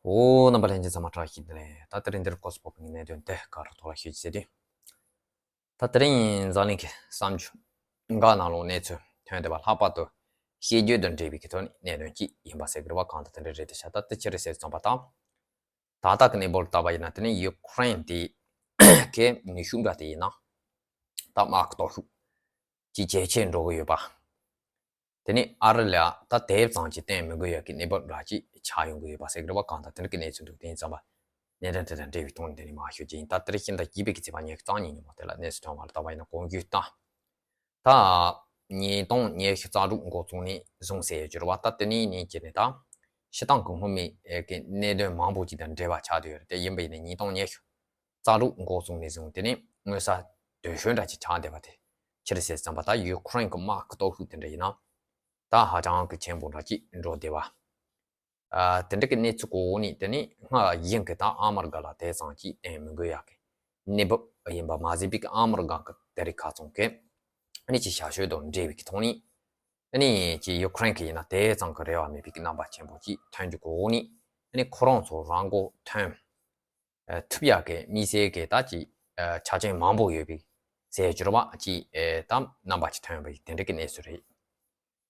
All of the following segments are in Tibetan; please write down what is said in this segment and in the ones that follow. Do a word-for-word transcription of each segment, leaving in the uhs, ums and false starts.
འོ། རྣམ་པ་ལྷན་རྒྱས་ཚང་མ་བཀྲ་ཤིས་བདེ་ལེགས། ད་དེ་རིང་འདིར་སྐོར་སྤོབས་པའི་གནད་དོན་དེ་ག་རུ་ཐོག་ལ་ཤོད་ཅི་ཟེར་དུས། ད་དེ་རིང་འཛམ་གླིང་གི་བསམ་བློ་འགའ་ནང་ལོགས་གནས་ཚུལ་ཐོན་བསྡད་པ་ལྷག་པར་དུ་ཤེས་རྒྱུད་དང་འབྲེལ་བའི་གི་ཐོག་ནས་གནད་དོན་གཅིག་ཡིན་པ་ཟེར་དགོས་རེད་པ། གང་ལྟར་དེ་འདྲ་རེད་དེ་ཤ་སྟག་དེ་ཅི་རེད་ཟེར་ཙམ་པ་དང་། ད་ལྟ་གི་གནས་བབ་ལྟ་བ་ཡིན་ན་དེ་ནི་ཡུ་ཁུ་རེན་དེ་གི་ནུས་ཤུགས་འདྲ་དེ་ཡིན་ན་ད་དམག་གི་སྟོབས་ཤུགས་ཀྱི་ཇེ་ཆེར་འགྲོ་གི་ཡོད་པ། དེ་ནི་ཨ་རི་ལ་ད་དེབ་ཙམ་གྱི་བརྟེན་མི་དགོས་ཡག་གི་གནས་བབ་འདྲ་ཅིག་ཆགས་ཡོང་གི་ཡོད་པ་ཟེར་གི་རེད་པ། གང་ལྟར་དེ་འདྲ་གི་གནས་ཚུལ་འདུག་དེ་ཡིན་ཙམ་པ་གནད་དོན་དེ་དང་འབྲེལ་བའི་ཐོག་ནས་དེ་ནི་མ་ཤོད་ཀྱི་ཡིན། ད་དེ་རིང་ཤིང་རྟ་སྐྱིད་པའི་གི་ཚེས་པ་ཉི་ཤུ་རྩ་གཉིས་ཉིན་མོ་དེ་ལ་གནས་ཚུལ་ཐོན་བ་ལ་ལྟ་བ་ཡིན་ན་གོང་རྒྱུ་དང་། ད་ཉིས་སྟོང་ཉི་ཤུ་རྩ་དྲུག་འགོ་བཙུགས་ནས་བཟུང་ཟེར་ཡོད་ཀྱི་རེད་པ། ད་དེ་ནས་ནས་ཀྱི་ནི་ད་སྤྱིར་བཏང་གི་སྔོན་མའི་གི་གནད་དོན་མང་པོ་ཅིག་དང་འབྲེལ་བ་ཆགས་བསྡད་ཡོད་རེད། དེ་ཡིན་པ་ཡིན་ན་ཉིས་སྟོང་ཉི་ཤུ་རྩ་དྲུག་འགོ་བཙུགས་ནས་བཟུང་དེ་ནས་མངོན་གསལ་དོད་ཤོས་འདྲ་ཅིག་ཆགས་བསྡད་པ་དེ་ཅི་རེད་ཟེར་ཙམ་པ། ད་ཡུ་ཁུ་རེན་གྱི་དམག་གི་སྟོབས་ཤུགས་དེ་འདྲ་ཡིན་ན་ད་ཧ་ཅང་གི་ཆེན་པོ་འདྲ་ཅིག་འགྲོ་བསྡད་པ། ཨ། དེ་འདྲ་གི་གནས་ཚུལ་གོ་ནས་དེ་ནས་སྔར་བཞིན་གྱི་ད་ཨ་མི་རི་ཀ་ལ་དེ་ཙམ་ཅིག་བརྟེན་མི་དགོས་ཡག་གི་གནས་བབ་ཡིན་པ་མ་ཟད་པའི་གི་ཨ་མི་རི་ཀ་གི་དེ་རིང་ཁ་སང་གི་ཨ་ནི་ཅིག་ཞབས་ཞུ་དང་འབྲེལ་བའི་གི་ཐོག་ནས་ཨ་ནི་ཅིག་ཡུ་ཁུ་རེན་གྱི་ཡིན་ན་དེ་ཙམ་གྱི་རེ་བ་མེད་པའི་གི་རྣམ་པ་ཆེན་པོ་ཅིག་ཐོན་རྒྱུ་གོ་ནས་ཨ་ནི་ཁོ་རང་ཚོ་རང་མགོ་ཐོན་ཨ་ཐུབ་ཡག་གི་དམིགས་བསལ་གྱི་ད་ཅིག་ཨ་ཆ་རྐྱེན་མང་པོ་ཡོད་པའི་ཟེར་གྱི་རེད་པ། ཅིག་ཨ་ད་རྣམ་པ་ཅིག་ཐོན་པའི་དེ་འདྲ་གི་གནས་ཚུལ་རེད།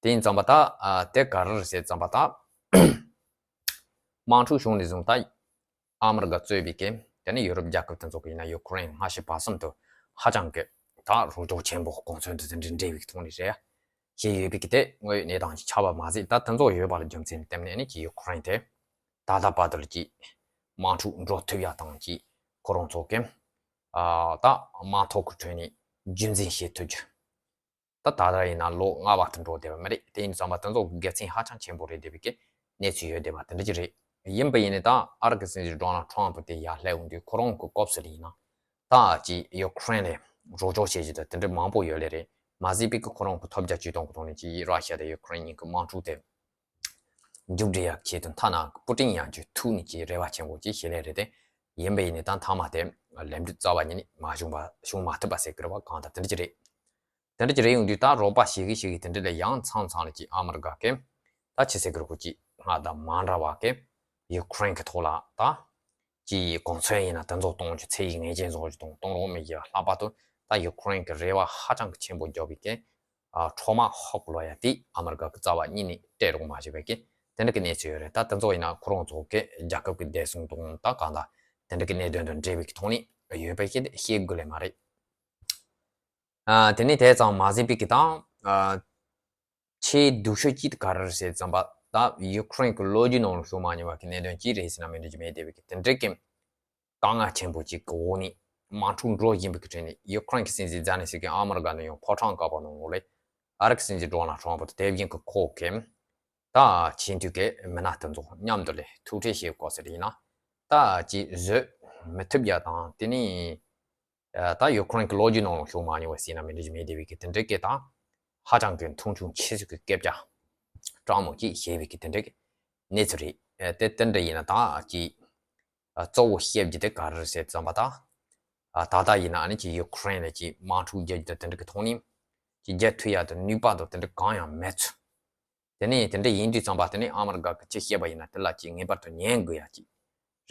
དེ་ཡིན་ཙམ་པ་ད་ཨ་དེ་ག་རེ་རེད་ཟེར་ཙམ་པ་ད་དམག་འཁྲུག་བྱུང་ནས་བཟུང་ད་ཨ་མི་རི་ཀ་གཙོས་པའི་གི་དེ་ནས་ཡུ་རོབ་རྒྱལ་ཁབ་དེ་ཚོ་གི་ཡིན་ན་ཡུ་ཁུ་རེན་སྔ་ཕྱི་བར་གསུམ་དུ་ཧ་ཅང་གི་ད་རོགས་སྐྱོར་ཆེན་པོ་གོ་མཚོན་དུ་དེ་འདྲ་འབྲེལ་བའི་ཐོག་ནས་རེད་བྱས་ཡོད་པའི་གི་དེ་དངོས་ཡོད་གནས་སྟངས་ཅིག་ཆགས་པ་མ་ཟད། ད་དེ་ཚོ་ཡོད་པ་ལ་རྒྱུ་མཚན་བསྟན་ནས་ནི་ཅིག་ཡུ་ཁུ་རེན་དེ་ད་ལྟ་བར་དུ་ལ་ཅིག་དམག་འཁྲུག་འགྲོ་ཐུབ་ཡག་དང་ཅིག་ཁོ་རང་ཚོ་གི་ཨ་ད་དམག་ཐོག་གི་ཁྲོད་ནས་རྒྱུན་འཛིན་བྱེད་ཐུབ་རྒྱུ། ད་ད་ལྟ་ཡིན་ན་ལོ་ལྔ་བར་དུ་འགྲོ་བསྡད་པ་མ་རེད། དེ་ཡིན་ཙམ་པ་དེ་ཚོ་དགེ་མཚན་ཧ་ཅང་ཆེན་པོ་རེད་བསྡད་པའི་གི་གནས་ཚུལ་ཡོད་བསྡད་པ་དེ་འདྲ་ཅིག་རེད། ཡིན་པ་ཡིན་ནའི་ད་ཨ་རི་གི་སྲིད་འཛིན་ཌོ་ནལ་ཊམ་པ་དེ་ཡར་སླེབས་འོང་དུས་ཁོ་རང་གི་སྐབས་སུ་ཡིན་ན་ད་ཅིག་ཡུ་ཁུ་རེན་ལ་རོགས་སྐྱོར་བྱེད་རྒྱུ་དང་དེ་འདྲ་མང་པོ་ཡོད་ལེ་རེད། མ་ཟད་པའི་གི་ཁོ་རང་གི་ཐོབ་རྒྱ་ཇུས་སྟོང་གི་ཐོག་ནས་ཅིག་ར་ཤི་ཡ་དང་ཡུ་ཁུ་རེན་གཉིས་ཀྱི་དམག་འཁྲུག་དེ་མཇུག་སྒྲིལ་ཡག་ཆེད་དུ་མཐའ་ན་པུ་ཏིན་ཡང་ཅིག་ཐུག་ནས་ཅིག་རེ་བ་ཆེན་པོ་ཅིག་བྱེད་ལེ་རེད་དེ། ཡིན་པ་ཡིན་ནའི་ད་མཐའ་མ་དེ་ལམ་འགྲོ་རྩ་བ་ཉིད་ནས་མ་བྱུང་བ་བྱུང་མ་ཐུབ་པ་ཟེར་གི་རེད་བ། གང་ལྟར་དེ་འདྲ་ཅིག་རེད། དེ་འདྲ་ཅིག་རེད་ཡོང་དུས་ད་རོགས་པ་ཞིག་གིས་ཞིག་གིས་དེ་འདྲ་ལ་ཡང་མཚམས་མཚམས་ལ་ཅིག་ཨ་མི་རི་ཀ་གི་ད་ཕྱི་སྲིད་ཀྱི་རོགས་སྐྱོར་ཅིག་སྔར་དང་མ་འདྲ་བ་གི་ཡུ་ཁུ་རེན་གི་ཐོག་ལ་ད་ཅིག་གོ་མཚོན་ཡིན་ན་དེ་ཚོ་གཏོང་རྒྱུ་ཚད་ཡིག་ངེས་ཅན་བཟོ་རྒྱུ་དང་གཏོང་རོགས་མི་བྱེད་པ། ལྷག་པར་དུ་ད་ཡུ་ཁུ་རེན་གི་རེ་བ་ཧ་ཅང་གི་ཆེན་པོ་རྒྱབ་པའི་གི་ཨ་འཕྲོག་མ་ཧོབ་ལོ་ཡ་དེ་ཨ་མི་རི་ཀ་གི་རྩ་བ་ཉིད་ནས་སྤྲད་རོགས་མ་བྱེད་པའི་གི་དེ་འདྲ་གི་གནས་ཚུལ་ཡོད་རེད། ད་དེ་ཚོ་ཡིན་ན་ཁོ་རང་ཚོ་གི་རྒྱལ་ཁབ་གི་བདེ་སྲུང་དང་ད་གང་ལྟར་དེ་འདྲ་གི་གནད་དོན་དང་འབྲེལ་བའི་གི་ཐོག་ནས་ཡོད་པའི་གི་ཤེས་དགོས་ལེ་མ་རེད། ཨ་དེ་ནས་དེ་ཙམ་མ་ཟད་པའི་གི་དང་ཨ་ཆེས་སྡུག་ཤོས་གཅིག་དེ་ག་རེ་རེད་ཟེར་ཙམ་པ། ད་ཡུ་ཁུ་རེན་གི་ལོ་རྒྱུས་ནང་ལ་བྱུང་མ་མྱོང་བ་གི་གནད་དོན་གཅིག་རེད་ཟེར་ན་མི་འགྲིག་རྒྱུ་མེད་བསྡད་པའི་གི་དེ་འདྲའི་གི་དཀའ་ངལ་ཆེན་པོ་གཅིག་གི་འོག་ནས་དམག་འཁྲུག་འགྲོ་བཞིན་པའི་གི་ཁྲོད་ནས་ཡུ་ཁུ་རེན་གི་སྲིད་འཛིན་ཛེ་ལན་སི་ཀི་ཨ་མི་རི་ཀ་ནས་ཡང་ཕོ་བྲང་བཀའ་བབས་ནང་ལོགས་ལ་ཨ་རི་གི་སྲིད་འཛིན་ཌོ་ནལ་ཊམ་པ་དང་དེ་བཞིན་གི་ཁོ་གི་ད་ཆེས་མཐོའི་གི་མི་སྣ་དེ་ཚོ་མཉམ་དུ་ལ་ཐུག་འཕྲད་བྱེད་དགོས་ཟེར་ཡིན་ན་ད་ཅིག་བཟོད་མི་ཐུབ་ཡ་དང་། དེ་ནས་ད་ཡུ་ཁུ་རེན་གྱི་ལོ་རྒྱུས་ནང་ལ་བྱུང་མ་མྱོང་བ་ཟེར་ན་མི་འགྲིག་རྒྱུ་མེད་བསྡད་པའི་གི་དེ་འདྲའི་གི་ད་ཧ་ཅང་གི་མཐོང་ཆུང་ཆེ་ཤོས་ཀྱི་སྐད་ཆ་དྲང་མོ་ཅིག་བཤད་པའི་གི་དེ་འདྲའི་གི་གནས་ཚུལ་རེད། ཨེ་དེ་དེ་འདྲ་ཡིན་ན་ད་ཅིག་ཨ་གཙོ་བོ་བཤད་རྒྱུ་དེ་ག་རེ་རེད་ཟེར་ཙམ་པ་ད། ཨ་ད་ལྟ་ཡིན་ན་ཨ་ནི་ཅིག་ཡུ་ཁུ་རེན་ལ་ཅིག་དམག་འཁྲུག་རྒྱག་རྒྱུ་དེ་དེ་འདྲ་གི་ཐོག་ནས་ཅིག་རྒྱག་ཐུབ་ཡ་དེ་ནུས་པ་དང་དེ་འདྲ་གང་ཡང་མེད་ཚུལ། དེ་ནས་དེ་འདྲ་ཡིན་དུས་ཙམ་པ་དེ་ནས་ཨ་མི་རི་ཀ་གི་ཅི་བཤད་པ་ཡིན་ན་དེ་ལ་ཅིག་ངེས་པར་དུ་ཉན་དགོས་ཡ་ཅིག་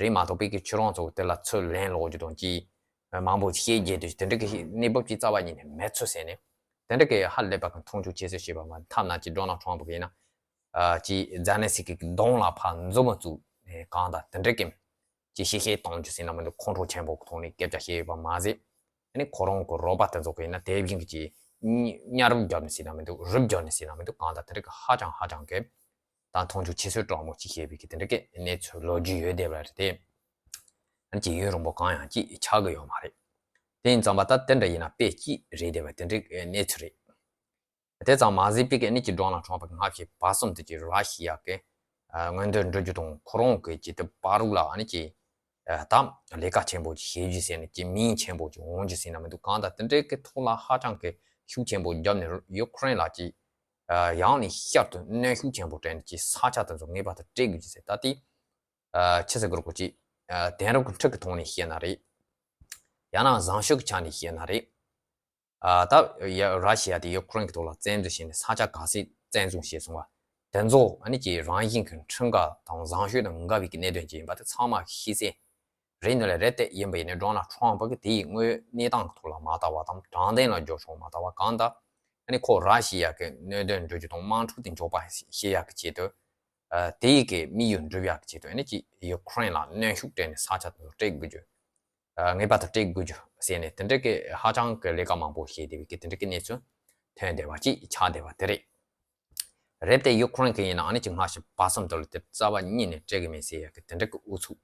རེད་མ་གཏོགས་པའི་གི་ཁྱོད་རང་ཚོ་དེ་ལ་ཚུར་ལན་སློག་རྒྱུ་དང་ཅིག་མང་པོ་ཅིག་བཤད་རྒྱུ་དེ་དེ་འདྲ་གི་གནས་བབ་ཅིག་རྩ་བ་ཉིད་ནས་མེད་ཚུལ་ཟེར་ནས་དེ་འདྲ་གི་ཧ་ལས་པ་གི་མཐོང་ཆུང་ཆེ་ཤོས་བྱས་པ་མ་ཐབས་ན་ཅིག་ཌོ་ནལ་ཊམ་པ་གི་ཡིན་ན་ཅིག་ཛེ་ལན་སི་ཀི་གི་གདོང་ལ་ཕར་མཛུབ་མོ་བཙུགས་ནས་གང་དང་དེ་འདྲ་གི་ཅིག་གཤེ་གཤེ་གཏོང་རྒྱུ་ཟེར་ན་མི་འདུག་ཁོང་ཁྲོ་ཆེན་པོ་གི་ཐོག་ནས་སྐད་ཆ་བཤད་ཡོད་པ་མ་ཟད། ཨ་ནི་ཁོ་རང་གི་རོགས་པ་དེ་ཚོ་གི་ཡིན་ན་དེ་བཞིན་གྱི་ཅིག་གཉའ་རུབ་རྒྱབ་ནས་ཟེར་ན་མི་འདུག་རུབ་རྒྱབ་ནས་ཟེར་ན་མི་འདུག་གང་ལྟར་དེ་འདྲ་གི་ཧ་ཅང་ཧ་ཅང་གི་ད་མཐོང་ཆུང་ཆེ་ཤོས་དྲང་མོ་ཅིག་བཤད་པའི་གི་དེ་འདྲ་གི་གནས་ཚུལ་ལོ་རྒྱུས་ཡོད་བསྡད་པ་རེད་དེ། ཨ་ནི་ཅིག་ཡུན་རིང་པོ་གང་ཡང་ཅིག་ཆགས་གི་ཡོད་མ་རེད། དེ་ཡིན་ཙམ་པ་ད་དེ་འདྲ་ཡིན་ན་དཔེ་གཅིག་རེད་བསྡད་པ་དེ་འདྲའི་གནས་ཚུལ་རེད། དེ་ཙམ་མ་ཟད་པའི་གི་ཨ་ནི་ཅིག་ཌོ་ནལ་ཊམ་པ་གི་སྔ་ཕྱི་བར་གསུམ་དུ་ཅིག་ར་ཤི་ཡ་གི་ཨ་མངོན་འདོད་འགྲུབ་རྒྱུ་དང་ཁོ་རང་གི་ཅིག་དེ་བར་རུ་ལ་ཨ་ནི་ཅིག་ཨ་ད་ལས་ཀ་ཆེན་པོ་ཅིག་བྱེད་རྒྱུ་ཟེར་ནས་ཅིག་མིང་ཆེན་པོ་ཅིག་འོང་རྒྱུ་ཟེར་ན་མི་འདུག་གང་ལྟར་དེ་འདྲའི་གི་ཐོག་ལ་ཧ་ཅང་གི་ཤུགས་ཆེན་པོ་བརྒྱབ་ནས་ཡུ་ཁུ་རེན་ལ་ཅིག་ཨ་ཡང་ནས་བསྐྱར་དུ་གནོན་ཤུགས་ཆེན་པོ་སྤྲད་ནས་ཅིག་ས་ཆ་དེ་ཚོ་ངེས་པར་དུ་སྤྲད་དགོས་རྒྱུ་ཟེར། ད་དེ་ཨ་ཆི་ཟེར་དགོས་རེད། ཁོ་ཅིག་ཨ་དེང་རབས་ཀྱི་འཕྲུལ་གྱི་ཐོག་ནས་བཤད་ན་རེད། ཡང་ན་བཟང་སྤྱོད་ཀྱི་ཆ་ནས་བཤད་ན་རེད། ཨ་ད་ཡ་ར་ཤི་ཡ་དེ་ཡུ་ཁུ་རེན་གྱི་ཐོག་ལ་བཙན་འཛུལ་བྱས་ནས་ས་ཆ་ག་ཚད་བཙན་བཟུང་བྱས་སོང་བ། དེ་ཚོ་ཨ་ནི་ཅིག་རང་བཞིན་གྱི་ཁྲིམས་འགལ་དང་བཟང་སྤྱོད་དང་འགལ་བའི་གི་གནད་དོན་ཅིག་ཡིན་པ་དེ་ཚང་མ་ཤེས་གསལ་རེད། འདི་ལས་རེད་དེ། ཡིན་པ་ཡིན་ནའི་ཌོ་ནལ་ཊམ་ཕུ་གིས་དེའི་དངོས་ཡོད་གནས་སྟངས་ཀྱི་ཐོག་ལ་མ་ལྟ་བ་དང་དྲང་བདེན་ལ་འགྱུར་ཕྱོགས་མ་ལྟ་བ་གང་ལྟར་ཨ་ནི་ཁོ་ར་ཤི་ཡ་གི་གནད་དོན་འགྲོ་རྒྱུ་དང་དམག་འཁྲུག་དེ་མགྱོགས་པ་བཤད་ཡག་གི་ཆེད་དུ། ཨ། དེ་ཡི་གི་དམིགས་ཡུལ་འགྲུབ་ཡག་གི་ཆེད་དུ་ཨ་ནི་ཅིག་ཡུ་ཁུ་རེན་ལ་གནོན་ཤུགས་སྤྲད་ནས་ས་ཆ་དེ་ཚོ་སྤྲད་དགོས་རྒྱུ། ཨ། ངེས་པར་དུ་སྤྲད་དགོས་རྒྱུ་ཟེར་ནས་དེ་འདྲ་གི་ཧ་ཅང་གི་ལས་ཀ་མང་པོ་བྱས་བསྡད་པའི་གི་དེ་འདྲ་གི་གནས་ཚུལ་ཐོན་བསྡད་པ་ཅིག་ཆགས་བསྡད་པ་དེ་རེད། རེད་དེ། ཡུ་ཁུ་རེན་གི་ཡིན་ན་ཨ་ནི་ཅིག་སྔ་ཕྱི་བར་གསུམ་དུ་ལ་དེ་རྩ་བ་ཉིད་ནས་སྤྲད་གི་མེད་ཟེར་ཡག་གི་དེ་འདྲ་གི་ཨུ་ཚུགས་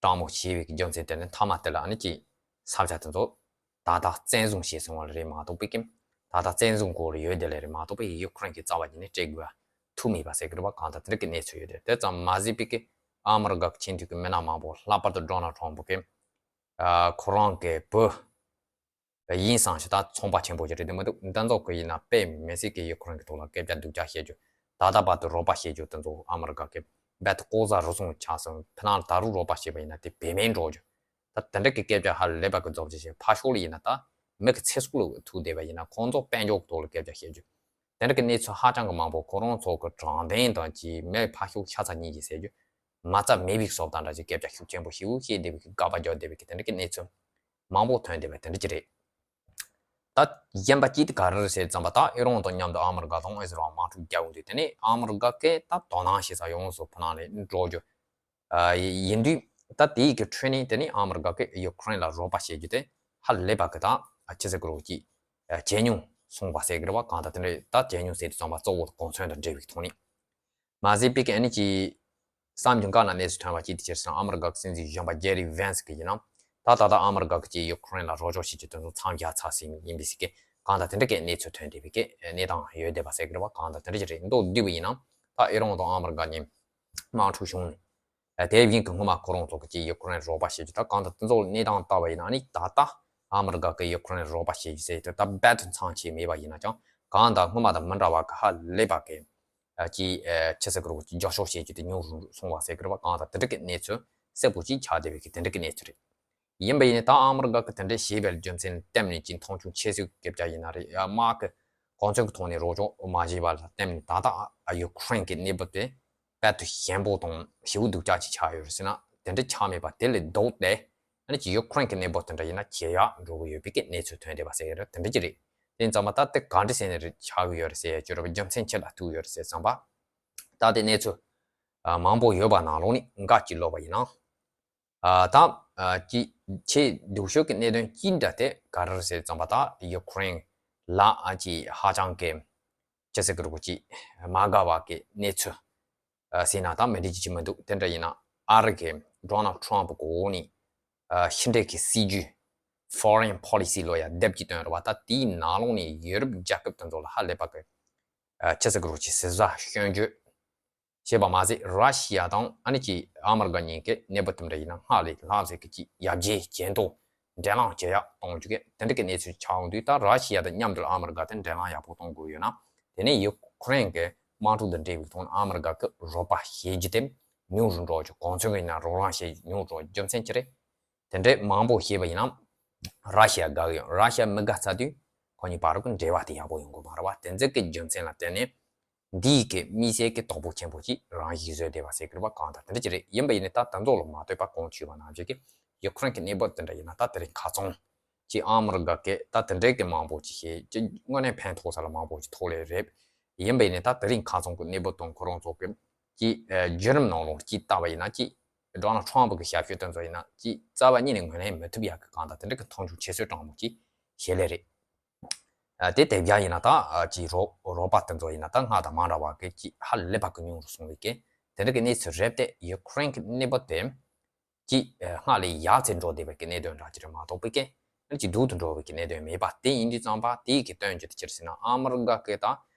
དྲང་མོ་བྱས་པའི་གི་རྒྱུ་མཚན་དེ་ནི་མཐའ་མ་དེ་ལ་ཨ་ནི་ཅིག་ས་ཆ་དེ་ཚོ་ད་ལྟ་བཙན་བཟུང་བྱས་སོང་བ་ལ་རེད་མ་གཏོགས་པའི་གི། ད་ལྟ་བཙན་བཟུང་སྐོར་ལ་ཡོད་དེ་ལ་རེད་མ་གཏོགས་པའི་ཡུ་ཁུ་རེན་གི་རྩ་བ་ཉིད་ནས་སྤྲད་དགོས་ཐུགས་མེད་པ་ཟེར་གི་རེད་པ། གང་ལྟར་དེ་འདྲ་གི་གནས་ཚུལ་ཡོད་དེ། དེ་ཙམ་མ་ཟད་པའི་གི་ཨ་མི་རི་ཀ་གི་ཆེས་མཐོའི་གི་མི་སྣ་མང་པོ་ལྷག་པར་དུ་ཌོ་ནལ་ཊམ་ཕུ་གི། ཨ། ཁོ་རང་གི་བུ་ཡིན་བསམ་ཞིག་ད་ཚོང་པ་ཆེན་པོ་ཞིག་རེད་དེ་མི་འདུག་འདི་ཚོ་གི་ཡིན་ན་དཔེ་མི་སྲིད་ཀྱི་ཡུ་ཁུ་རེན་གྱི་ཐོག་ལ་སྐད་ཆ་སྡུག་ཅག་བཤད་རྒྱུ། ད་ལྟ་བར་དུ་རོགས་པ་བྱེད་རྒྱུ་དེ་ཚོ་ཨ་མི་རི་ཀ་གི་རྦད་དེ་ལྐོག་ཟ་རུལ་སུངས་ཆགས་སོང་། ཕི་ནང་ད་རུང་རོགས་པ་བྱས་པ་ཡིན་ན་དེ་བེད་མེད་འགྲོ་རྒྱུ། ད་དེ་འདྲ་གི་སྐད་ཆ་ཧ་ལས་པ་གི་རྫོབ་ཅིག་བཤད། ཕར་ཕྱོགས་ལ་ཡིན་ན་ད་མི་གི་ཚེ་སྲོག་ལ་ཐུག་བསྡད་པ་ཡིན་ན་ཁོང་ཚོ་དཔལ་འབྱོར་གྱི་ཐོག་ལ་སྐད་ཆ་བཤད་རྒྱུ། དེ་འདྲ་གི་གནས་ཚུལ་ཧ་ཅང་གི་མང་པོ། ཁོ་རང་ཚོ་གི་དྲང་བདེན་དང་གཅིག་མི་ཕར་ཕྱོགས་ཤ་ཚ་གཉིས་ཀྱིས་ཟེར་རྒྱུ། མ་རྩ་མེད་པའི་བཟོ་ལྟ་འདྲ་ཅིག་སྐད་ཆ་ཤུགས་ཆེན་པོ་ཞེ་པོ་བཤད་བསྡད་པའི་གི་དགག་པ་རྒྱག་བསྡད་པའི་གི་དེ་འདྲ་གི་གནས་ཚུལ་མང་པོ་ཐོན་བསྡད་པ་དེ་འདྲ་ཅིག་རེད། ད་གཞན་པ་གཅིག་དེ་ག་རེ་རེད་ཟེར་ཙམ་པ། ད་ཨི་རན་དང་མཉམ་དུ་ཨ་མི་རི་ཀ་དང་ཨི་ཟི་རལ་དམག་འཁྲུག་རྒྱག་ཡོང་དུས་དེ་ནས་ཨ་མི་རི་ཀ་གི་ད་དོ་སྣང་བྱེད་ས་ཡོངས་སུ་ཕི་ནང་ནས་འགྲོ་རྒྱུ། ཨ། ཡིན་དུས་ད་དེའི་གི་ཁྲོད་ནས་དེ་ནས་ཨ་མི་རི་ཀ་གི་ཡུ་ཁུ་རེན་ལ་རོགས་པ་བྱེད་རྒྱུ་དེ་ཧ་ལས་པ་གི་ད་ཨ་ཅི་ཟེར་གི་རེད། ཅིག་ཇེ་ཉུང་སོང་བ་ཟེར་གི་རེད་པ། གང་ལྟར་དེ་འདྲ་ད་ཇེ་ཉུང་ཟེར་དུས་ཙམ་པ་གཙོ་བོ་གོ་མཚོན་དང་འབྲེལ་བའི་ཐོག་ནས། མ་ཟད་པའི་གི་ཨ་ནི་ཅིག་གསར་འགྱུར་ཁག་ནང་གནས་ཚུལ་ཐོན་པ་ཅིག་དེ་ཕྱིར་སང་ཨ་མི་རི་ཀ་གི་སྲིད་འཛིན་གཞོན་པ་ཇེ་ཌི་ཝན་སི་གི་ཡིན་ན། ད་ད་ལྟ་ཨ་མི་རི་ཀ་གི་ཅིག་ཡུ་ཁུ་རེན་ལ་རོགས་སྐྱོར་བྱེད་རྒྱུ་དེ་ཚོ་མཚམས་བཞག་ཚར་ཟིན་ཡིན་པའི་ཟེར་གི། གང་ལྟར་དེ་འདྲ་གི་གནས་ཚུལ་ཐོན་བསྡད་པའི་གི་གནས་སྟངས་ཡོད་བསྡད་པ་ཟེར་གི་རེད་པ། གང་ལྟར་དེ་འདྲ་ཅིག་རེད། མདོར་བསྡུས་པ་ཡིན་ན་ད་ཨི་རན་དང་ཨ་མི་རི་ཀ་གཉིས་དམག་འཁྲུག་བྱུང་ནས། དེ་བཞིན་གྱི་སྔོན་མ་ཁོ་རང་ཚོ་གི་ཅིག་ཡུ་ཁུ་རེན་རོགས་པ་བྱེད་རྒྱུ། ད་གང་ལྟར་དེ་ཚོ་གནས་སྟངས་ལྟ་བ་ཡིན་ན་ནི་ད་ལྟ་ཨ་མི་རི་ཀ་གི་ཡུ་ཁུ་རེན་རོགས་པ་བྱེད་རྒྱུ་ཟེར་དེ་ད་རྦད་དེ་མཚམས་ཆད་མེད་པ་ཡིན་ན་ཀྱང་། གང་ལྟར་སྔོན་མ་དང་མི་འདྲ་བ་གི་ཧ་ལས་པ་གི་ཅིག་ཅི་ཟེར་གི་རེད། རྒྱབ་སྐྱོར་བྱེད་རྒྱུ་དེ་ཉུང་རུ་སོང་བ་ཟེར་གི་རེད་པ། གང་ལྟར་དེ་འདྲ་གི་གནས་ཚུལ་གསལ་པོ་ཅིག་ཆགས་བསྡད་པའི་གི་དེ་འདྲ་གི་གནས་ཚུལ་རེད། ཡིན་པ་ཡིན་ནའི་ད་ཨ་མི་རི་ཀ་གི་དེ་འདྲ་བྱས་པའི་རྒྱུ་མཚན་བསྟན་ནས་ཅིག་མཐོང་ཆུང་ཆེ་ཤོས་ཀྱི་སྐད་ཆ་ཡིན་ན་རེད། ཡ་དམག་གི་གོ་མཚོན་གྱི་ཐོག་ནས་རོགས་སྐྱོར་མ་བྱས་པ་ལ་བརྟེན་ནས་ད་ལྟ་ཡུ་ཁུ་རེན་གྱི་གནས་བབ་དེ་རྦད་དེ་ཞན་པོ་དང་ཞེ་པོ་སྡུག་ཅག་ཅིག་ཆགས་ཡོད་རེད་ཟེར་ན་དེ་འདྲ་ཆགས་མེད་པ། དེ་ལས་ལྡོག་སྟེ་ཨ་ནི་ཅིག་ཡུ་ཁུ་རེན་གྱི་གནས་བབ་དེ་འདྲ་ཡིན་ན་ཇེ་ཡག་འགྲོ་གི་ཡོད་པའི་གི་གནས་ཚུལ་ཐོན་བསྡད་པ་ཟེར་གི་རེད། དེ་འདྲ་ཅིག་རེད། དེ་ཙམ་པ་ད་དེ་ག་འདྲ་ཟེར་ནས་རེད་ཆགས་གི་ཡོད་རེད་ཟེར་ཡ་ཅིག་རེད་པ། རྒྱུ་མཚན་ཅི་ལ་ཐུག་ཡོད་རེད་ཟེར་ཙམ་པ། ད་དེ་གནས་ཚུལ་མང་པོ་ཡོད་པ་ནང་ལོགས་ནས་འགའ་ཅིག་ཀློག་པ་ཡིན་ན། ཨ། ད་ཨ་ཅིག་ཆེས་སྡུག་ཤོས་ཀྱི་གནད་དོན་གཅིག་འདྲ་དེ་ག་རེ་རེད་ཟེར་ཙམ་པ། ད་ཡུ་ཁུ་རེན་ལ་ཨ་ཅིག་ཧ་ཅང་གི་ཅི་ཟེར་གི་རེད་གོ། ཅིག་མ་དགའ་བ་གི་གནས་ཚུལ་ཨ་ཟེར་ན་ད་མི་འགྲིག་རྒྱུ་ཅིག་མི་འདུག་དེ་འདྲ་ཡིན་ན་ཨ་རི་གི་ཌོ་ནལ་ཊམ་ཕུ་གི་འོག་ནས་ཨ་ཕྱི་འབྲེལ་གྱི་སྲིད་ཇུས། Foreign Policy ལོ་ཡ་དེབ་ཅིག་བཏོན་རེད་པ། ད་དེའི་ནང་ལོགས་ནས་ཡུ་རོབ་རྒྱལ་ཁབ་དེ་ཚོ་ལ་ཧ་ལས་པ་གི་ཨ་ཅི་ཟེར་གི་རེད་གོ། ཅིག་ཟུར་ཟ་སྐྱོན་བརྗོད་བྱས་པ་མ་ཟད། ར་ཤི་ཡ་དང་ཨ་ནི་ཅིག་ཨ་མི་རི་ཀ་གཉིས་ཀྱི་གནས་བབ་དེ་འདྲ་ཡིན་ན་སྔར་ལས་ལྷག་ཟེར་གི་ཅིག་ཡར་རྒྱས་ཇེ་མཐོ། འབྲེལ་ལམ་ཇེ་ཡག་གཏོང་རྒྱུ་གི་དེ་འདྲ་གི་གནས་ཚུལ་ཆགས་ཡོང་དུས། ད་ར་ཤི་ཡ་དང་མཉམ་དུ་ཨ་མི་རི་ཀ་དེ་འབྲེལ་ལམ་ཡག་པོ་གཏོང་དགོས་ཡོད་ན། དེ་ནས་ཡུ་ཁུ་རེན་གྱི་དམག་འཁྲུག་དང་འབྲེལ་བའི་ཐོག་ནས་ཨ་མི་རི་ཀ་གི་རོགས་པ་བྱེད་རྒྱུ་དེ་ཉུང་རུ་འགྲོ་རྒྱུ། གོ་མཚོན་གྱི་ཡིན་ན་རོགས་རམ་བྱེད་རྒྱུ་ཉུང་རུ་འགྲོ་རྒྱུ་རྒྱུ་མཚན་ཅི་རེད། དེ་འདྲའི་མང་པོ་བྱས་པ་ཡིན་ན་ར་ཤི་ཡ་དགའ་གི་ཡོད། ར་ཤི་ཡ་མི་དགའ་ཚར་དུས་ཁོ་གཉིས་བར་གྱི་འབྲེལ་བ་དེ་ཡག་པོ་ཡོང་གི་མ་རེད་པ། དེ་ཚོ་གི་རྒྱུ་མཚན་ལ་བརྟེན་ནས་འདིའི་གི་དམིགས་བསལ་གྱི་དོགས་པ་ཆེན་པོ་ཅིག་རང་ཞིག་བཟོས་བསྡད་པ་ཟེར་གི་རེད་པ། གང་ལྟར་དེ་འདྲ་ཅིག་རེད། ཡིན་པ་ཡིན་ནའི་ད་དེ་ཚོ་ལ་མ་ལྟོས་པ་གོང་ཞུས་པ་ནང་བཞིན་གྱི་ཡུ་ཁུ་རེན་གྱི་གནས་བབ་དེ་འདྲ་ཡིན་ན་ད་དེ་རིང་ཁ་སང་ཅིག་ཨ་མི་རི་ཀ་གི་ད་དེ་འདྲའི་གི་མང་པོ་ཅིག་བྱས་ཅིག་དངོས་གནས་ཕན་ཐོགས་ས་ལ་མང་པོ་ཅིག་ཐོགས་ལེ་རེད། ཡིན་པ་ཡིན་ནའི་ད་དེ་རིང་ཁ་སང་གི་གནས་བབ་དང་ཁོ་རང་ཚོ་གི་ཅིག་ཨ་བརྒྱུད་རིམ་ནང་ལོགས་ཅིག་ལྟ་བ་ཡིན་ན། ཅིག་ཌོ་ནལ་ཊམ་ཕུ་གི་ཞབས་ཞུ་དེ་ཚོ་ཡིན་ན་ཅིག་རྩ་བ་ཉིད་ནས་ངོས་ལེན་མི་ཐུབ་ཡག་གི་གང་ལྟར་དེ་འདྲ་གི་མཐོང་ཆུང་ཆེ་ཤོས་དྲང་མོ་ཅིག་བྱེད་ལེ་རེད། ཨ་དེ་དེ་བཞག་ཡིན་ན་ད་ཨ་ཅིག་རོགས་རོགས་པ་དེ་ཚོ་ཡིན་ན་ད་སྔར་དང་མ་འདྲ་བ་གི་ཅིག་ཧ་ལས་པ་གི་ཉུང་རུ་སོང་བའི་གི་དེ་འདྲ་གི་གནས་ཚུལ་རེད་དེ། ཡུ་ཁུ་རེན་གི་གནས་བབ་དེ་ཅིག་ཨ་སྔར་ལས་ཡག་ཚད་འགྲོ་བསྡད་པའི་གི་གནད་དོན་འདྲ་ཅིག་རེད་མ་གཏོགས་པའི་གི་ཨ་ཅིག་སྡུག་ཏུ་འགྲོ་བའི་གི་གནད་དོན་མེད་པ་དེ་ཡིན་དུས་ཙམ་པ། དེའི་གི་དོན་ཅི་དེ་ཅི་རེད་ཟེར་ན་ཨ་མི་རི་ཀ་གི་ད་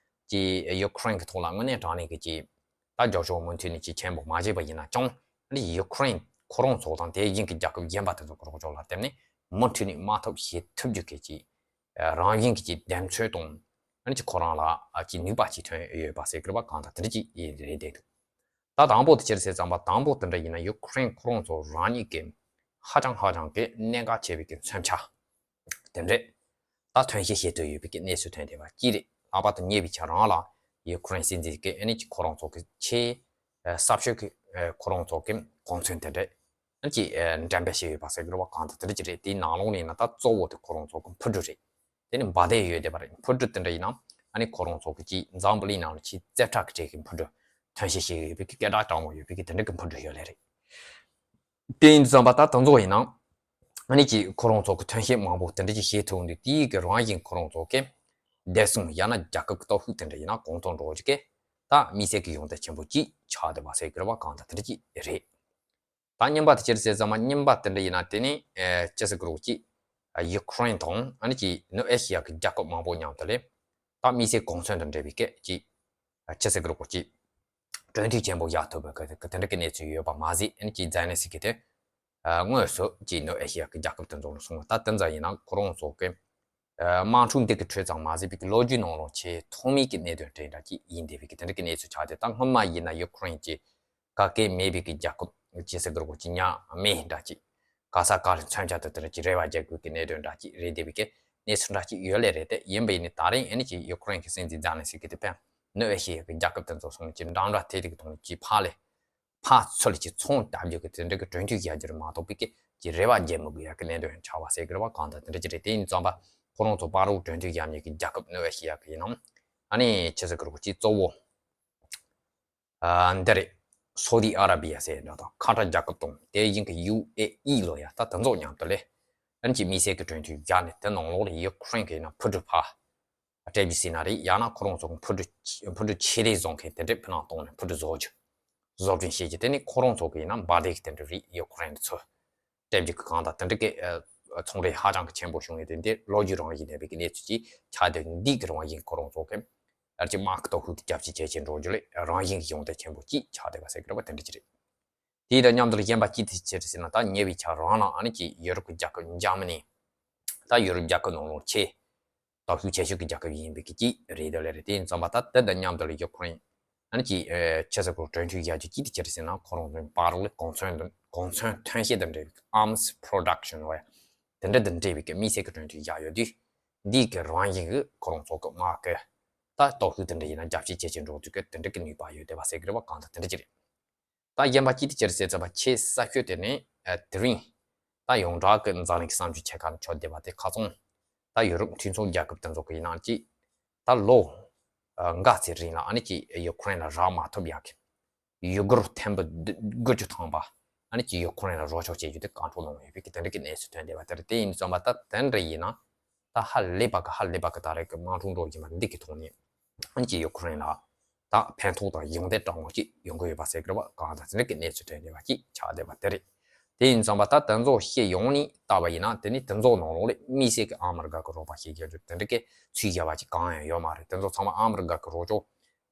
ཅིག་ཡུ་ཁུ་རེན་གི་ཐོག་ལ་དངོས་གནས་དྲང་གནས་གི་ཅིག་ད་རྒྱབ་སྐྱོར་མུ་མཐུད་ནས་ཅིག་ཆེན་པོ་མ་བྱས་པ་ཡིན་ན་ཀྱང་། ཨ་ནི་ཡུ་ཁུ་རེན་ཁོ་རང་ཚོ་དང་དེ་བཞིན་གྱི་རྒྱལ་ཁབ་གཞན་པ་དེ་ཚོ་གི་རོགས་སྐྱོར་ལ་བརྟེན་ནས་མུ་མཐུད་ནས་དམག་འཐབ་བྱེད་ཐུབ་རྒྱུ་གི་ཅིག་རང་བཞིན་གྱི་ཅིག་གདེང་ཚོད་དང་། ཨ་ནི་ཅིག་ཁོ་རང་ལ་ཨ་ཅིག་ནུས་པ་ཅིག་ཐོན་ཡོད་པ་ཟེར་གི་རེད་པ། གང་ལྟར་དེ་འདྲ་ཅིག་ཡིན་རེད་བསྡད་འདུག་ད་དང་པོ་དེ་ཅི་རེད་ཟེར་ཙམ་པ། དང་པོ་དེ་འདྲ་ཡིན་ན་ཡུ་ཁུ་རེན་ཁོ་རང་ཚོ་རང་ཉིད་ཀྱི་ཧ་ཅང་ཧ་ཅང་གི་གནད་འགག་ཆེ་བའི་གི་མཚོན་ཆ་དེ་འདྲ་ད་ཐོན་སྐྱེད་བྱེད་འདོད་ཡོད་པའི་གི་གནས་ཚུལ་ཐོན་བསྡད་པ་ཅིག་རེད། ལྷག་པར་དུ་ཉེ་བའི་ཆར་རང་ལ་ ཡུ་ཁུ་རེན་སྲིད་འཛིན་གྱི་ཨ་ནི་ཅིག་ཁོ་རང་ཚོ་གི་ཆེས་ཨ་གསར་ཤོས་ཀྱི་ཨ་ཁོ་རང་ཚོ་གི་གོ་མཚོན་དེ་འདྲ་ཨ་ནི་ཅིག་ཨ་འགྲེམས་སྤེལ་བྱས་ཡོད་པ་ཟེར་གི་རེད་བ། གང་ལྟར་དེ་འདྲ་ཅིག་རེད། དེའི་ནང་ལོགས་ནས་ཡིན་ན་ད་གཙོ་བོ་དེ་ཁོ་རང་ཚོ་གི་འཕུར་གྲུ་རེད། དེ་ནི་འབར་མདེལ་ཡོད་བསྡད་པ་རེད། འཕུར་གྲུ་དེ་འདྲ་ཡིན་ན་ཨ་ནི་ཁོ་རང་ཚོ་གི་ཅིག་འཛམ་བུ་གླིང་ནང་ལ་ཆེས་རྩེ་གྲས་ཀྱི་གྲས་ཀྱི་འཕུར་གྲུ་ཐོན་སྐྱེད་བྱེད་ཀྱི་ཡོད་པའི་གི་སྐད་གྲགས་དྲང་མོ་ཡོད་པའི་གི་དེ་འདྲ་གི་འཕུར་གྲུ་ཡོད་ལེ་རེད། དེ་ཡིན་དུས་ཙམ་པ་ད་དེ་ཚོ་ཡིན་ན་ཨ་ནི་ཅིག་ཁོ་རང་ཚོ་གི་ཐོན་སྐྱེད་མང་པོ་དེ་འདྲ་ཅིག་བྱེད་ཐུབ་འདུག་དེའི་གི་རང་བཞིན་ཁོ་རང་ཚོ་གི་བདེ་སྲུང་ཡང་ན་རྒྱལ་ཁབ་ཀྱི་སྟོབས་ཤུགས་དེ་འདྲ་ཡིན་ན་གོང་མཐོར་འགྲོ་རྒྱུ་གི་ད་དམིགས་བསལ་གྱི་ཡོན་ཏན་ཆེན་པོ་ཅིག་ཆགས་བསྡད་པ་ཟེར་གི་རེད་བ། གང་ལྟར་དེ་འདྲ་ཅིག་རེད། ད་རྙིང་པ་དེ་ཅི་རེད་ཟེར་ཙམ་པ་རྙིང་པ་དེ་འདྲ་ཡིན་ན་དེ་ནི་ཨེ་ཅི་ཟེར་གི་རེད་ཅིག་ཡུ་ཁུ་རེན་དང་ཨ་ནི་ཅིག་ནུབ་ཨེ་ཤི་ཡ་གི་རྒྱལ་ཁབ་མང་པོ་མཉམ་དུ་ལས་ད་དམིགས་བསལ་གོ་མཚོན་དང་འབྲེལ་བའི་སྐད་ཅིག་ཅི་ཟེར་གི་རེད་ཅིག་གྲོས་མཐུན་ཆེན་པོ་བཞག་ཐུབ་པའི་གི་དེ་འདྲ་གི་གནས་ཚུལ་ཡོད་པ་མ་ཟད། ཨ་ནི་ཅིག་ཛེ་ལན་སི་ཀི་དེ་ཨ་དངོས་སུ་ཅིག་ནུབ་ཨེ་ཤི་ཡ་གི་རྒྱལ་ཁབ་དེ་ཚོ་ལ་སོང་བ་ད་དེ་ཙམ་ཡིན་ན་ཁོ་རང་ཚོ་གི་ཨ་དམག་འཁྲུག་འདི་གི་ཁྲོད་ཙམ་མ་ཟད་པའི་གི་ལོ་རྒྱུས་ནང་ལོགས་ཆེས་ཐོག་མའི་གི་གནད་དོན་དེ་འདྲ་ཅིག་ཡིན་བསྡད་པའི་གི་དེ་འདྲ་གི་གནས་ཚུལ་ཆགས་ཏེ། ད་སྔོན་མ་ཡིན་ན་ཡུ་ཁུ་རེན་གྱི་ག་གེ་མེད་པའི་གི་རྒྱལ་ཁབ་ཅི་ཟེར་གི་རེད་ཅིག་ཉག་མེད་འདྲ་ཅིག་ག་ས་ག་ལ་མཚོན་ཆ་དང་དེ་འདྲ་ཅིག་རེ་བ་རྒྱག་དགོས་ཀྱི་གནད་དོན་འདྲ་ཅིག་རེད་བསྡད་པའི་གི་གནས་ཚུལ་འདྲ་ཅིག་ཡོད་ལེ་རེད། དེ་ཡིན་པ་ཡིན་ནི་ད་རིང་ཨ་ནི་ཅིག་ཡུ་ཁུ་རེན་གྱི་སྲིད་འཛིན་ཛེ་ལན་སི་ཀི་དེ་ཕན་ནུབ་ཨེ་ཤི་ཡའི་གི་རྒྱལ་ཁབ་དེ་ཚོ་སོང་ཅིག་འགྲན་ཟླ་དེ་དེ་གི་ཐོག་ནས་ཅིག་ཕར་ལས་ཕར་ཚུར་ལ་ཅིག་ཚོང་བཏབ་རྒྱུ་གི་དེ་འདྲ་གི་གྲོས་མཐུན་བཞག་རྒྱུ་རེད་མ་གཏོགས་པའི་གི་ཅིག་རེ་བ་རྒྱག་མི་དགོས་ཡ་གི་གནད་དོན་ཆགས་པ་ཟེར་གི་རེད་བ། གང་ལྟར་དེ་འདྲ་ཅིག་རེད། དེ་ཡིན་ཙམ་པ་ཁོ་རང་ཚོ་བར་དུ་གྲོས་མཐུན་བཞག་མཁན་གི་རྒྱལ་ཁབ་ནུབ་ཨེ་ཤི་ཡ་གི་ཡིན་ནམ་ཨ་ནི་ཅི་ཟེར་གི་རེད་ཅིག་གཙོ་བོ་ཨ་འདི་རེད། སོ་ཏི་ཨ་ར་བི་ཡ་ཟེར་འདྲ་དང་ཁ་ཏར་རྒྱལ་ཁབ་དང་དེ་བཞིན་གི་ཡུ་ཨེ་ཨི་ལོ་ཡ་ད་དེ་ཚོ་མཉམ་དུ་ལས་ཨ་ནི་ཅིག་དམིགས་བསལ་གི་གྲོས་མཐུན་བཞག་ནས་དེ་ནང་ལོགས་ལ་ཡུ་ཁུ་རེན་གི་ཡིན་ན་འཕུར་གྲུ་ཕར་སྤྲད་རྒྱུ་ཟེར་ན་རེད། ཡང་ན་ཁོ་རང་ཚོ་གི་འཕུར་གྲུ་འཕུར་གྲུ་ཆེ་གྲས་བཟོ་མཁན་དེ་འདྲས་ཕུ་ནང་གཏོང་ནས་འཕུར་གྲུ་བཟོ་རྒྱུ་བཟོ་སྐྲུན་བྱེད་རྒྱུ་དེ་ནི་ཁོ་རང་ཚོ་གི་ཡིན་ན་འབར་མདེལ་གི་དེ་འདྲ་རེད། ཡུ་ཁུ་རེན་ཚོ་སྤྲད་རྒྱུ་གི་གང་ལྟར་དེ་འདྲ་གི་ཨ་ཚོང་རེད་ཧ་ཅང་གི་ཆེན་པོ་བྱུང་ཡོད་དེ་འདི་ལོ་རྒྱུས་རང་བཞིན་ལྡན་པའི་གི་གནས་ཚུལ་ཅིག་ཆགས་དེ་འདི་གི་རང་བཞིན་ཁོ་རང་ཚོ་གི་ཨར་ཅིག་དམག་གི་སྟོབས་ཤུགས་དེ་རྒྱ་བསྐྱེད་ཇེ་ཆེར་འགྲོ་རྒྱུ་ལས་རང་བཞིན་གི་ཡོན་ཏན་ཆེན་པོ་ཅིག་ཆགས་བསྡད་པ་ཟེར་གི་རེད་བ། དེ་འདྲ་ཅིག་རེད། དེ་དང་མཉམ་དུ་གཞན་པ་ཅི་ཐུབ་ཅི་ཟེར་ན་ད་ཉེ་བའི་ཆར་རང་ལ་ཨ་ནི་ཅིག་ཡུ་རོབ་ཀྱི་རྒྱལ་ཁབ་འཇར་མ་ནི་ད་ཡུ་རོབ་རྒྱལ་ཁབ་ནང་ལོགས་ཆེས་སྟོབས་ཤུགས་ཆེ་ཤོས་ཀྱི་རྒྱལ་ཁབ་ཡིན་པའི་གི་ཅིག་རེད་དོ་ལེ་རེད། དེ་ཡིན་ཙམ་པ་ད་དེ་དང་མཉམ་དུ་ལ་ཡུ་ཁུ་རེན་ཨ་ནི་ཅིག་ཆེ་ས་ཁུལ་གྲོས་མཐུན་བཞག་རྒྱུ་ཅི་ཐུབ་ཅི་ཟེར་ན་ཁོ་རང་ཚོའི་བར་ལ་གོ་མཚོན་དང་གོ་མཚོན་ཐོན་སྐྱེད་དང་འབྲེལ་བའི་arms production་བ་དེ་འདྲ་དང་འབྲེལ་བའི་གི་དམིགས་བསལ་གྱི་གྲོས་མཐུན་བཞག་ཡོད་དུས་འདིའི་གི་རང་བཞིན་གྱི་ཁོ་རང་ཚོ་གི་དམག་གི་ད་སྟོབས་ཤུགས་དེ་འདྲ་ཡིན་ན་རྒྱ་བསྐྱེད་ཇེ་ཆེར་འགྲོ་དུས་གི་དེ་འདྲ་གི་ནུས་པ་ཡོད་བསྡད་པ་ཟེར་གི་རེད་བ། གང་ལྟར་དེ་འདྲ་ཅིག་རེད། ད་གཞན་པ་ཅི་ཐུབ་ཅི་ཟེར་ཙམ་པ་ཆེས་གསར་ཤོས་དེ་ནི་ཨ་དེ་རིང་ད་ཡོངས་གྲགས་ཀྱི་འཛམ་གླིང་གི་བསམ་ཚུལ་ཆེ་ཁག་ནས་ཆགས་བསྡད་པ་དེ་ཁ་སང་ད་ཡུ་རོབ་འཐུས་ཚོགས་རྒྱལ་ཁབ་དེ་ཚོ་གི་ཡིན་ནའང་ཅིག་ད་ལོ་ཨ་འགའ་ཚེ་རིང་ལ་ཨ་ནི་ཅིག་ཡུ་ཁུ་རེན་ལ་རག་མ་ཐུབ་ཡག་གི་ཡུ་གུར་ཐེམ་པ་དགུ་བཅུ་ཐམ་པ་ཨ་ནི་ཅིག་ཡུ་ཁུ་རེན་ལ་རོགས་སྐྱོར་བྱེད་རྒྱུ་དེ་བཀའ་འཁྲོལ་གནང་ཡོད་པའི་གི་དེ་འདྲ་གི་གནས་ཚུལ་ཐོན་བསྡད་པ་དེ་རེད། དེ་ཡིན་ཙམ་པ་ད་དེ་འདྲ་ཡིན་ན་ད་ཧ་ལས་པ་གི་ཧ་ལས་པ་གི་ད་རེས་ཀྱི་དམག་འཁྲུག་འགྲོ་བཞིན་པ་འདི་གི་ཐོག་ནས་ཨ་ནི་ཅིག་ཡུ་ཁུ་རེན་ལ་ད་ཕན་ཐོགས་དང་ཡོན་ཏན་དྲང་པོ་ཅིག་ཡོང་གི་ཡོད་པ་ཟེར་གི་རེད་བ། གང་ལྟར་དེ་འདྲ་གི་གནས་ཚུལ་ཐོན་བསྡད་པ་ཅིག་ཆགས་བསྡད་པ་དེ་རེད། དེ་ཡིན་ཙམ་པ་ད་དེ་ཚོ་བཤད་ཡོང་ནས་ལྟ་བ་ཡིན་ན་དེ་ནི་དེ་ཚོ་ནང་ལོགས་ལས་དམིགས་བསལ་གྱི་ཨ་མི་རི་ཀ་གི་རོགས་པ་བྱེད་རྒྱུ་དེ་འདྲ་གི་ཚུལ་བཞག་པ་ཅིག་གང་ཡང་ཡོད་མ་རེད། དེ་ཚོ་ཚང་མ་ཨ་མི་རི་ཀ་གི་རོགས་སྐྱོར་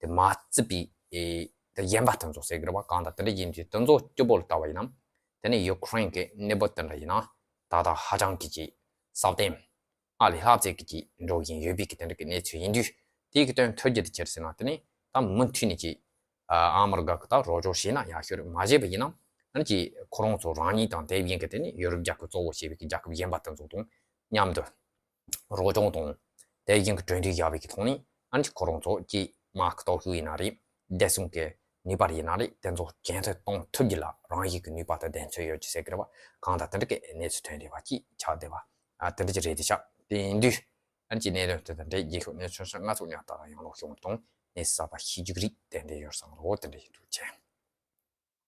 དེ་མ་བརྩིས་པའི་ཨེ་དེ་གཞན་པ་དེ་ཚོ་ཟེར་གི་རེད་བ། གང་ལྟར་དེ་འདྲ་ཡིན་དུས་དེ་ཚོ་སྐྱོ་པོ་ལ་ལྟ་བ་ཡིན་ན་དེ་ནི་ཡུ་ཁུ་རེན་གི་གནས་བབ་དེ་འདྲ་ཡིན་ན་ད་ལྟ་ཧ་ཅང་གི་ཅིག་སྲ་བརྟན་ཨ་ལས་ལྷག་ཙེ་གི་ཅིག་འགྲོ་བཞིན་ཡོད་པའི་གི་དེ་འདྲ་གི་གནས་ཚུལ་ཡིན་དུས་དེའི་གི་དོན་ཐོས་རྒྱུ་དེ་ཅི་རེད་ཟེར་ན་དེ་ནི་ད་མུ་མཐུད་ནས་ཅིག་ཨ་ཨ་མི་རི་ཀ་གི་ད་རོགས་སྐྱོར་བྱས་ན་ཡག་ཤོས་རེད། མ་བྱས་པ་ཡིན་ན་ཨ་ནི་ཅིག་ཁོ་རང་ཚོ་རང་ཉིད་དང་དེ་བཞིན་གི་དེ་ནི་ཡུ་རོབ་རྒྱལ་ཁབ་གཙོ་བོ་བྱས་པའི་གི་རྒྱལ་ཁབ་གཞན་པ་དེ་ཚོ་དང་མཉམ་དུ་རོགས་སྐྱོར་དང་དེ་བཞིན་གྱི་གྲོས་མཐུན་བཞག་པའི་གི་ཐོག་ནས་ཨ་ནི་ཁོ་རང་ཚོ་གི་དམག་གི་སྟོབས་ཤུགས་ཡིན་ན་རེད། བདེ་སྲུང་གི་ནུས་པ་ཡིན་ན་རེད། དེ་ཚོ་ཇེ་མཐོར་གཏོང་ཐུབ་རྒྱུ་ལ་རང་བཞིན་གྱི་ནུས་པ་དང་གདེང་ཚོད་ཡོད་ཀྱི་ཟེར་གི་རེད་བ། གང་ལྟར་དེ་འདྲ་གི་གནས་ཚུལ་ཐོན་བསྡད་པ་ཅིག་ཆགས་བསྡད་པ་ཨ་དེ་འདྲ་ཅིག་རེད་དེ་ཆགས་དེ་ཡིན་དུས་ཨ་ནི་ཅིག་གནད་དོན་དེ་དང་འབྲེལ་རྒྱལ་ཁབ་གནས་ཚུལ་ཁ་ཤས་སྣ་ཚོགས་ཉར་ལྟ་དང་ཡང་ལོག་བྱུང་བ་དང་གནས་གསར་པ་ཤེས་རྒྱུ་རིགས་དེ་འདྲ་ཡོད་བསམ་རོགས་དེ་འདྲ་ཡིན་འདུག་ཅེས།